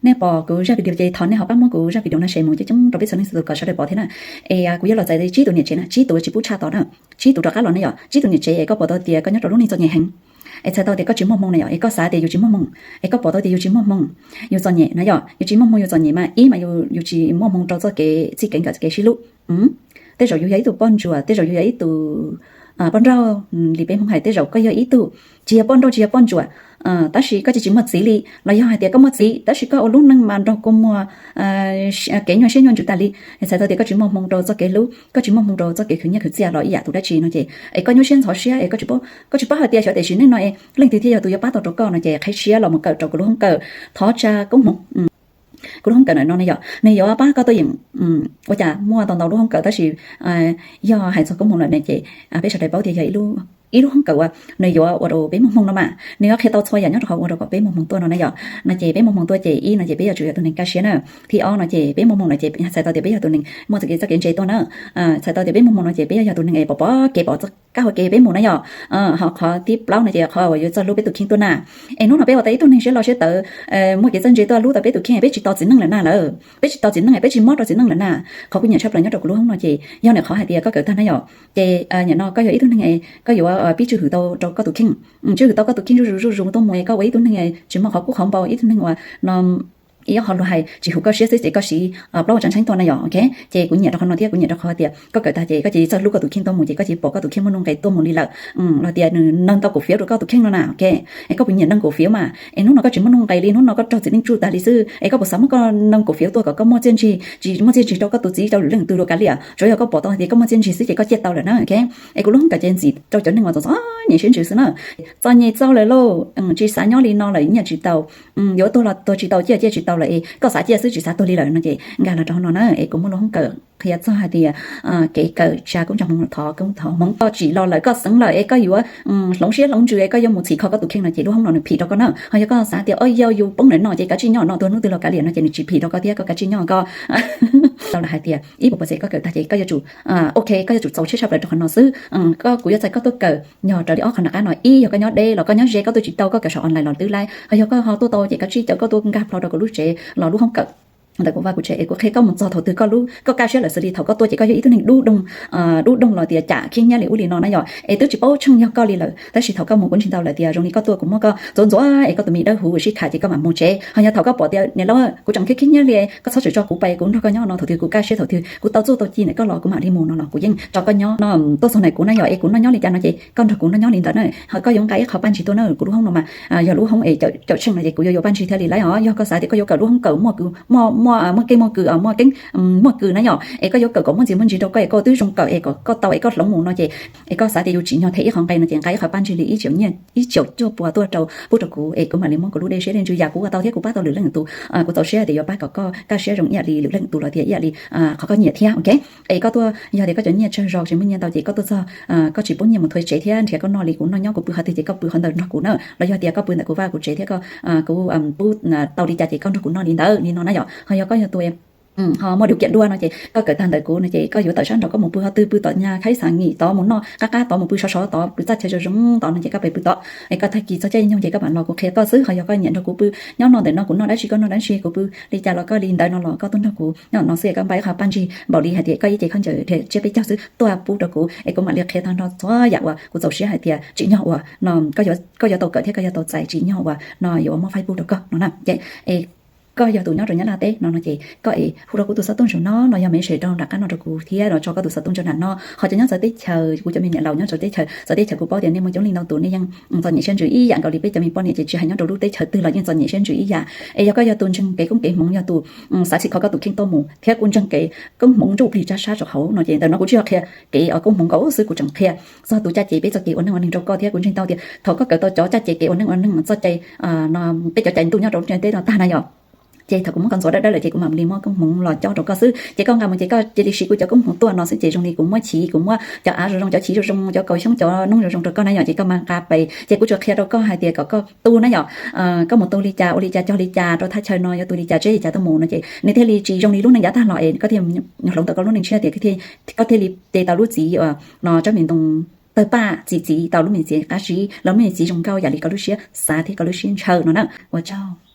Nej pom kuv zaj video ces thov nej ho pab muab kuv zaj video no share mus coob coob rau peb txhua leej txhua tus kom sawv daws pom thiab na. Es kuv yuav los txais tsib tus niam tsev na, tsib tus tsis pub tshaj tod na, tsib tus rov qab los na yom. Tsib tus niam tsev es koj pom tau tias koj nyob rau lub neej txom nyem heev, es txhais tau tias koj tsis muaj hmoo na yom, es koj xav tias yus tsis muaj hmoo, es koj pom tau tias yus tsis muaj hmoo, yus txom nyem na yom, yus tsis muaj hmoo, yus txom nyem mas ib mas yus tsis muaj hmoo rau txoj kev txij kev nkawm txoj kev sib hlub. Tej zaum yus yog ib tug poj ntsuam, tej zaum yus yog ib tug poj nrauj li peb Hmoob hais, tej zaum koj yog ib tug tsis yog poj nrauj tsis yog poj ntsuam, tab sis koj tsis tsis muaj txiv li, los yog hais tias koj muaj txiv tab sis koj ua lub neej mas nrog kua muag kev nyuaj siab nyuaj ntsws tas li. Txhais tau tias koj tsis muaj hmoo rau txoj kev hlub, koj tsis muaj hmoo rau txoj kev khwv nyiaj khwv txiaj los ib yam tus dab tsi no ces es koj nyuaj siab ntxhov siab es koj tsis paub hais tias xyov tiam sis neej no es leej twg thiaj yog tus yuav pab tau rau koj no ces qhib siab los mus kawm rau kuv lub hoob kawm Thov Tsa Koob Hmoov. Kuv lub hoob kawm no ne yom, nws yuav pab koj tuaj yeem, ua cas muaj ntau ntau lub hoob kawm tab sis yog hais txog koob hmoov lawm ne ces peb sawv daws paub tias yog ib lub hoob kawm uas nws yuav ua rau peb muaj hmoo no mas nws yuav qhia tau txhua yam nyob rau qhov ua rau kom peb muaj hmoo tuaj no na yom. No ces peb muaj hmoo tuaj ces ib no ces peb yuav tsum yog tus neeg kaj siab na. Thib ob no ces peb muaj hmoo no ces txhais tau tias peb yog tus neeg muaj txoj kev txoj kev ntse tuaj na. Txhais tau tias peb muaj hmoo no ces peb yuav yog tus neeg es pom pom kev pov kab hauv kev peb mus na yom. Ho qhov thib plaub no ces qhov uas yuav txog hlub peb tus kheej tuaj na. Es hnub no peb ua tau ib tug neeg siab loj siab tawv, muaj kev txawj ntse tuaj hlub tau peb tus kheej, peb tsis tos txiv neej lawm na lawm, peb tsis tos txiv neej, peb tsis mob rau txiv neej lawm na. Qhov kuv nyiam tshaj plaws nyob rau kuv lub hoob no ces yog nim qhov hais tias koj kawm tag na yom, ces nim no koj yog ib tug neeg koj yuav pib tswj hwm tau rau koj tus kheej, tswj hwm tau koj tus kheej zuj zus zuj zus tuaj mus es koj ua ib tug neeg tsis muaj qhov kub qhov npau, ib tug neeg uas no ib qho luag hais tsis huv koj siab xwb ces koj siv plaub hau tsa ntsheeb tuaj na yom. Ok, ces kuv nyiam rau qhov no thiab kuv nyiam rau qhov tias koj kawm tag ces koj cia li txawj hlub koj tus kheej tuaj mus ces koj cia li pom koj tus kheej muaj nuj nqis tuaj mus li lawm. Los tias nws neeg tau cổ phiếu rau koj tus kheej no na. Ok, es koj puas nyiam neeg cổ phiếu mas es hnub no koj tsis muaj nuj nqis li, hnub no koj raug txiv neej tsuj tas li xwb es koj puas xav muab koj neeg cổ phiếu tuaj kom koj muaj txiaj ntsig, tsis muaj txiaj ntsig rau koj tus txiv rau lwm leej twg rau kav liam, tsuav yog koj pom tau hais tias koj muaj txiaj ntsig xwb ces koj ciaj tau lawm na. Ok, es kuv lub hoob kawm ces ntxim rau cov neeg uas txom txom nyem siab ntsws xwb na. Txom nyem txaus lawm lauj, tsis xav nyob li no lawm, nyiaj tsis tau, yuav tuag los tuag tsis tau, ciaj ciaj tsis tau lawm es koj xav ciaj xwb tsis xav tuag li lawm no ces nkag los rau hauv no na. Es kuv muaj lub hoob kawm qhia txog hais tias kev kawm Tsa Koob Ntsa Hmoov Thov Koob Thov Hmoov koj tsim los lawm koj xeev lawm es koj yuav hloov siab hloov ntsws es koj yuav mus txhim kho koj tus kheej no ces lub hoob no nws phim rau koj na. Ho yog koj xav tias o yog yus poob ntawm no ces kav tsij nyob no tuag hnub twg los kav liam no ces nws tsis phim rau koj thiab koj kav tsij nyob koj. Tau lawm hais tias ib puas pov txhais koj kawm tag ces koj yuav tsum, ok, koj yuav tsum txaus siab tshaj plaws rau qhov no xwb. Koj, kuv yuav txais koj tuaj kawm yog raws li ob qho nram qab no, ib yog koj nyob deb los koj nyob ze koj tuaj tsis tau koj kawm saum online los twb laib, ho yog koj ho tuaj tau ces kav tsij caw koj tuaj nkag plho rau kuv lub tsev los lub hoob kawm ntawm kuv vaj kuv tsev es kuv qhia koj mus txog thaum twg koj lub, koj kaj siab lawm xws li thaum koj tuaj ces koj yog ib tug neeg dub doog, dub doog los tias cam khib nyiab li ub li no na yom, es twb tsis paub tsheej yog koj li lawm tab sis thaum koj mus kuv ntseeg tau lawm tias zoo li koj tuaj kuv muab koj ntxuav ntxuav es koj tus me dawb huv sib tham ces koj mam mus tsev. Ho yog thaum koj pom tias niam laus kuv tseem khib khib nyiab li, koj txhob txwm tso kuv pais, kuv nrog koj nyob no thaum twg kuv kaj siab thaum twg kuv tau txuj tau ci ntawm koj los kuv mam li mus no los kuv yeej tso koj nyob no tuaj txog ntawm kuv na yom. Es kuv noj nyob li cas no ces koj nrog kuv noj nyob li ntawd na. Ho koj yuav nqa ib qho paj ntsig tuaj na, kuv lub hoob no mas yog lub hoob es cawm tsheej no ces kuv yuav yuav paj ntsig thiaj li laib os. Yog koj xav tias koj yuav kawm lub hoob kawm muaj, muaj keeb muaj kws, muaj keeb muaj kws na yom, es koj yuav kawm kom muaj ntxiv muaj ntsig rau koj es koj twb zoo kawm es kom koj tau es koj hloov mus no ces, es koj xav tias yus tsim nyog them ib qho nqe no ces nqa ib qho paj ntsig li ib tseem cuaj pua tuaj rau pub rau kuv es kuv mam li muab kuv lub dej siab dej ntsws yam kuv ua tau thiab kuv pab tau lwm leej tus. Kuv txaus siab tias yuav pab kom koj kaj siab zoo ib yam li lwm leej tus los tias ib yam li qhov koj nyiam thiab. Ok, es koj tuaj yog tias koj cov nyiaj tsawg zog tsis muaj nyiaj ntau ces koj tuaj txog koj tsis pub nyiaj mus thuav tsev thiab nrhiav koj noj li kuv noj nyob kuv pw qhov twg ces koj pw qhov ntawd nrog kuv na. Los yog tias koj pw ntawm kuv vaj kuv tsev thiab koj, kuv pub tau li cas ces koj nrog kuv noj li ntawd li no na yom. Ho yog koj yog tus ho muaj điều kiện dua no ces koj kawm tag ntawm kuv no ces koj yuav tawm sab nraud koj mus pw qhov twg, pw tom nyab khaib xav nghỉ tod, mus noj qab qab tod, mus pw sov sov tod, pw txaj chaw zoo zoo tod no ces koj pais pw tod. Es koj tag kis txog caij nyoog ces koj mam los kuv qhia koj xwb. Ho yog koj nyiam nrog kuv pw nyob no ntawm no kuv noj dab tsi koj noj dab tsi, kuv pw li cas los koj li ntawd no los koj tuaj nrog kuv nyob no xwb es koj npaj ib qho paj ntsig npaum li hais tias koj ib ce khaub ncaws thiab tsiab peb caug xwb tuaj pub rau kuv es kuv mam li qhia tag nrho txhua yam uas kuv txaus siab hais tias tsim nyog uas no koj yuav tau kawm thiab koj yuav tau txais tsim nyog uas no yuav muab faib pub rau koj no na. Es koj yog tus nyob rau Nyab Laj teb no no ces koj es hu rau kuv tus xov tooj zaum no los yog message rau nram qab no rau kuv thiab los tso koj tus xov tooj rau nram no. Ho cov nyob txawv teb chaws, kuv cov me niam laus nyob txawv teb chaws, txawv teb chaws kuv paub tias nej muaj coob leej ntau tus nej yeej txom nyem siab ntsws ib yam nkaus li peb cov me poj niam ces tsis hais nyob rau lub teb chaws twg los yeej txom nyem siab ntsws ib yam. Es yog koj yog tus ntseeg kev koob kev hmoov, yog tus xav txhim kho koj tus kheej tuaj mus thiab kuj ntseeg kev koob hmoov ntsuj plig tsab sab rau hauv no ces ntawm no kuv tsis yog qhia kev koob hmoov nkaus xwb, kuv tseem qhia txog tus caj ces peb txoj kev ua neej ua neeg rau koj thiab kuv ntseeg tau tias thaum koj kawm tau cov caj ces kev ua neej ua neeg txoj cai, peb cov cai ntuj nyob rau lub ntiaj teb no tag na yom. Ces thaum kuv muab koj ntxuav dawb dawb lawm ces kuv mam li muab koob hmoov los cob rau koj xwb. Ces koj nqa mus ces koj cia li siv kuv cov koob hmoov tuaj no xwb ces zoo li kuv muab chiv, kuv muab cov av zoo zoo, cov chiv zoo zoo, cov kaus xyoob, cov noob zoo zoo rau koj na yom, ces koj mam nqa pais. Ces kuv tsuas qhia rau koj hais tias kom koj tu na yom, koj mus tu li cas, ua li cas, cog li cas rau thaj chaw no, yuav tu li cas, tseb li cas tuaj mus no ces nws thiaj li tsis zoo li lub neej yav tag los es koj thiaj hloov tau koj lub neej tshiab tias koj thiaj li de tau lub txiv no tsab me ntoo tawg paj txi txiv tau lub me txiv qab zib, lub me txiv zoo nkauj yam li koj lub siab xav thiab koj lub siab ntshaw no na. Ua tsaug.